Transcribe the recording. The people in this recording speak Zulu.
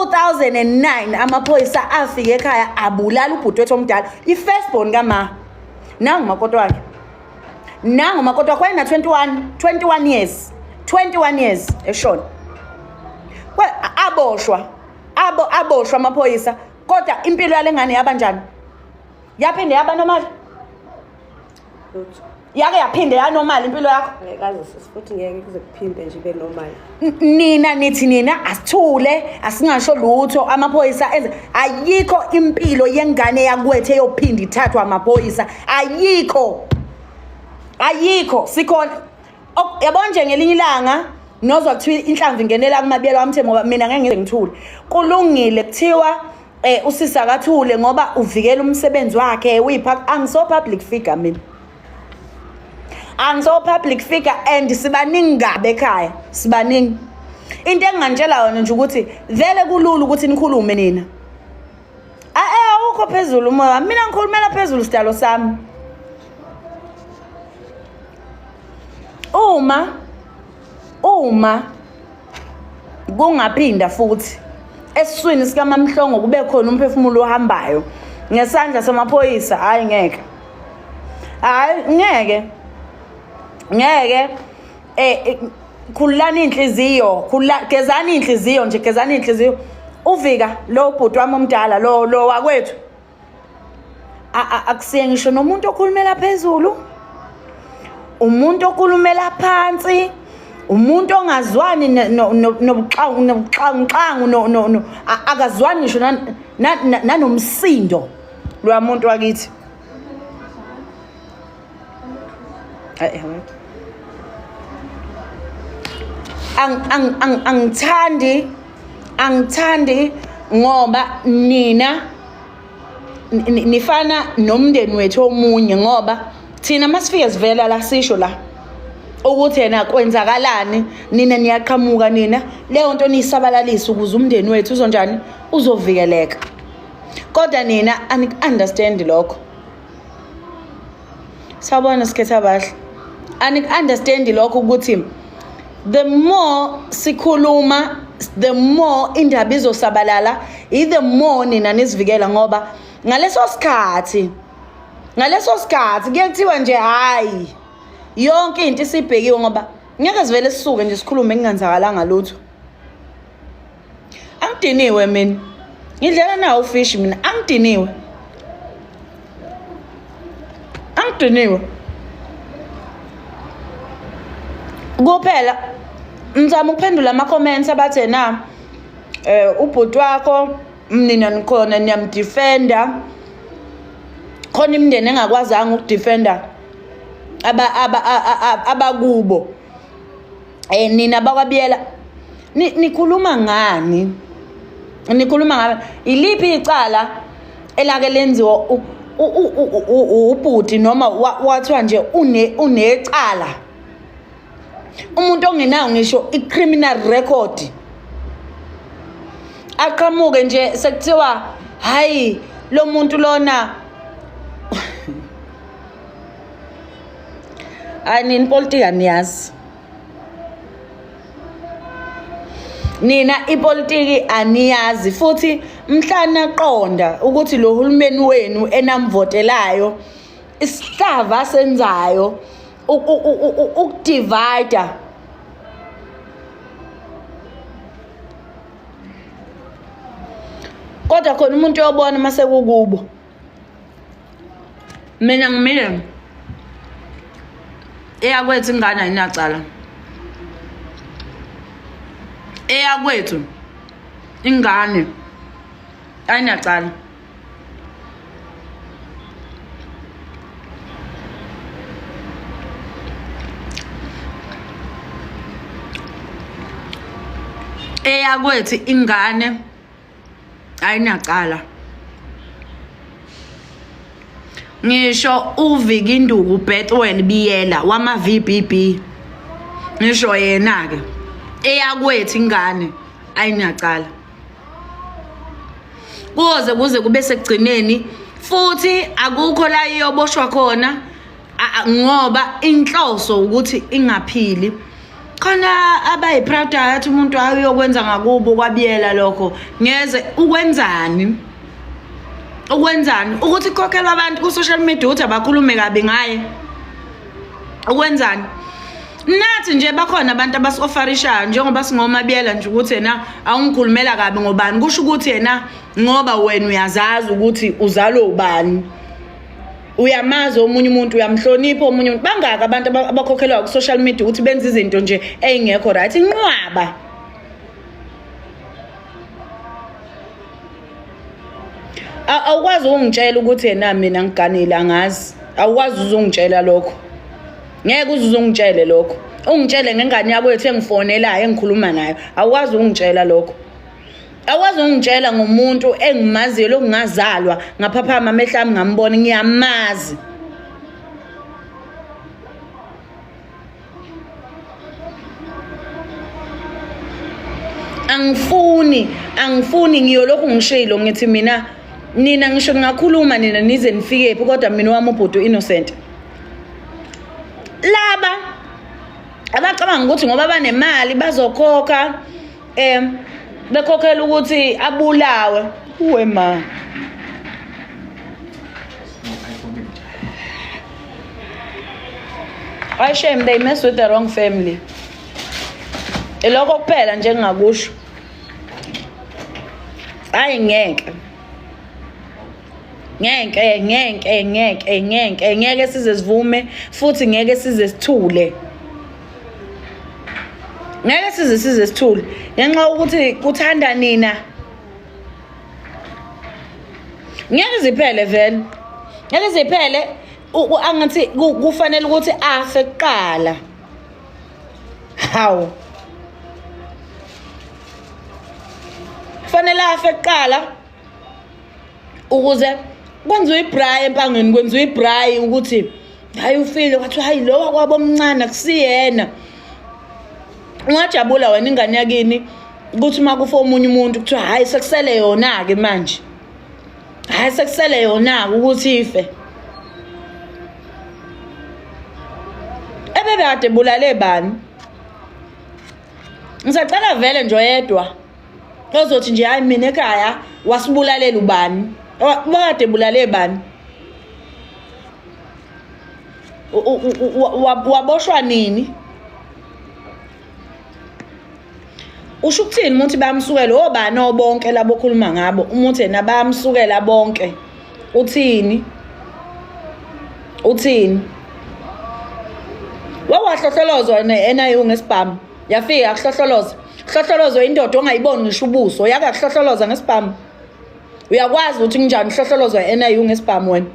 2009 amaphoyisa afike ekhaya abulala ubhuti wethu omdala, i-first born kama. Nangu umakoti wakhe. Nangu umakoti wakhe wayena 21, 21 years. 21 years eshona. Aboshwa. Abo aboshwa amaphoyisa kodwa impilo yalengane yabanjani? Yaphinde yaba normal? Lutho. Yake yaphinde yanormal impilo yakho? Angikaze sisi futhi ngeke kuze kuphinde nje ibe normal. Nina nithi nina asithule asingasho lutho amaphoyisa enze ayikho impilo yengane yakwethu eyophinda ithathwa amaphoyisa ayikho ayikho sikhona yabo nje ngelinye ilanga nozwa kuthiwa inhlamvu ingenela kumabiyelo amthembu ngoba mina ngeke ngize ngithule kulungile kuthiwa eh usisi akathule ngoba uvikela umsebenzi wakhe uyipha angiso public figure mina angiso public figure and sibaningi kabi ekhaya sibaningi into engingantshela yona nje ukuthi vele kulula ukuthi nikhulume nina eh awukho phezulu umoya mina ngikhulumela phezulu sidalo sami uma uma kungaphinda futhi esiswini sikaMamhlongo kube khona umphefumulo ohambayo ngesandla samaphoyisa hayi ngeke hayi ngeke ngeke eh, eh khululani inhliziyo khulula gezani inhliziyo nje gezani inhliziyo uvika lo bhuti wami omdala lo lo wakwethu akusiye ngisho nomuntu okhulumela phezulu umuntu okhulumela phansi umuntu ongazwani nobuxanguxangu akazwani ngisho nanomsindo lwamuntu wakithi angithandi angithandi ngoba nina nifana nomndeni wethu omunye ngoba thina masifike sivela la sisho la ukuthi yena kwenzakalani nina niyaqhamuka nina leyo nto niyisabalalisa ukuze umndeni wethu uzonjani uzovikeleka kodwa nina anik-understand lokho sawubona sikhetha abahle anik-understand lokho ukuthi the more sikhuluma the more indaba izosabalala i-the more nina nizivikela ngoba ngaleso sikhathi ngaleso sikhathi kuye kuthiwa nje hhayi yonke into isibhekiwe ngoba ngeke sivele sisuke nje sikhulume kungenzakalanga lutho angidiniwe mina ngidlela nawo ufish mina angidiniwe angidiniwe kuphela ngizama ukuphendula ama-comments abathe na eh ubhuti wakho nina nikhona niyamdefenda khona imindeni engakwazanga ukudefenda aba aba abakubo eh nina bakwabiyela nikhuluma ngani nikhuluma ngani iliphi icala elake lenziwa ubhuti noma wathiwa nje une unecala umuntu ongenawo ngisho i-criminal record aqhamuke nje sekuthiwa hayi lo muntu lona hayi nina ipolitiki aniyazi nina ipolitiki aniyazi futhi mhla naqonda ukuthi lo hulumeni wenu enamvotelayo isihlava senzayo ukudivide kodwa khona umuntu uyobona uma sekukubo mina ngimile eyakwethu ingane ayinacala eyakwethu ingane ayinacala eyakwethu ingane ayinacala ngisho uVikinduku Bethwell Biyela wama VBB ngisho yena ke eyakwethu ingane ayinacala kuze kuze kube sekugcineni futhi akukho la iyoboshwa khona ngoba inhloso ukuthi ingaphili Khona abayi-proud athi umuntu ayokwenza ngakubo kwabiyela lokho. Ngeze ukwenzani? Ukwenzani? Ukuthi kukhokhelwa abantu ku-social media ukuthi abakhulume kabi ngaye. Ukwenzani? Nathi nje bakhona abantu abasi-ofarishayo njengoba singomabiyela nje ukuthi yena awungikhulumela kabi ngobani kusho ukuthi yena ngoba wena uyazazi ukuthi uzalwe ubani. Uyamazi omunye umuntu uyamhlonipha omunye umuntu bangaka abantu abakhokhelwayo ku-social media ukuthi benze izinto nje ey'ngekho right inqwaba awukwazi ukungitshela ukuthi yena mina ngiganile angazi awukwazi uzungitshela lokho ngeke uze uzungitshele lokho ungitshele ngengane yakwethu engifonelayo engikhuluma nayo awukwazi ukungitshela lokho Awukwazi ungitshela ngomuntu engimaziyo lokungazalwa ngaphaphama amehlo ami ngambona ngiyamazi. Angifuni, angifuni ngiyolokhu ngishilo ngithi mina nina ngisho ngingakhuluma nina nize nifike phi kodwa mina wami ubhuti innocent. Laba abacabanga ukuthi ngoba banemali bazokhokha um bekhokhela ukuthi abulawe uwe ma I shame they mess with the wrong family. Ilokho kuphela nje engingakusho. Hayi ngeke. Ngeke ngeke ngeke ngeke ngeke size sivume futhi ngeke size sithule. Ngeke size size sithule ngenxa yokuthi kuthanda nina. Ngeke ziphele vele. Ngeke ziphele angathi kufanele ukuthi afe kuqala. Hawu. Kufanele afe kuqala. Ukuze kwenziwe ibrayi empangeni kwenziwe ibrayi ukuthi hayi ufile kwathiwa hayi lo wakwabo omncane akusiyena ungajabula wena ingane yakini ukuthi uma kufa omunye umuntu kuthiwa hhayi sekusele yona-ke manje hhayi sekusele yona-ke ukuthi ife ebebekade bulale bani ngisacela vele nje oyedwa ozothi nje hayi mina ekhaya wasibulalela ubani bakade bulale bani waboshwa nini usho ukuthini umuntu bayamsukela obani obonke labo okhuluma ngabo umuntu yena bayamsukela bonke uthini uthini wawahlohlolozwa ne-NIU ngesibhamu yafika yakuhlohloloza hlohlolozwa indoda ongayiboni ngisho ubuso yake yakuhlohloloza ngesibhamu uyakwazi ukuthi kunjani uhlohlolozwa i-NIU ngesibhamu wena.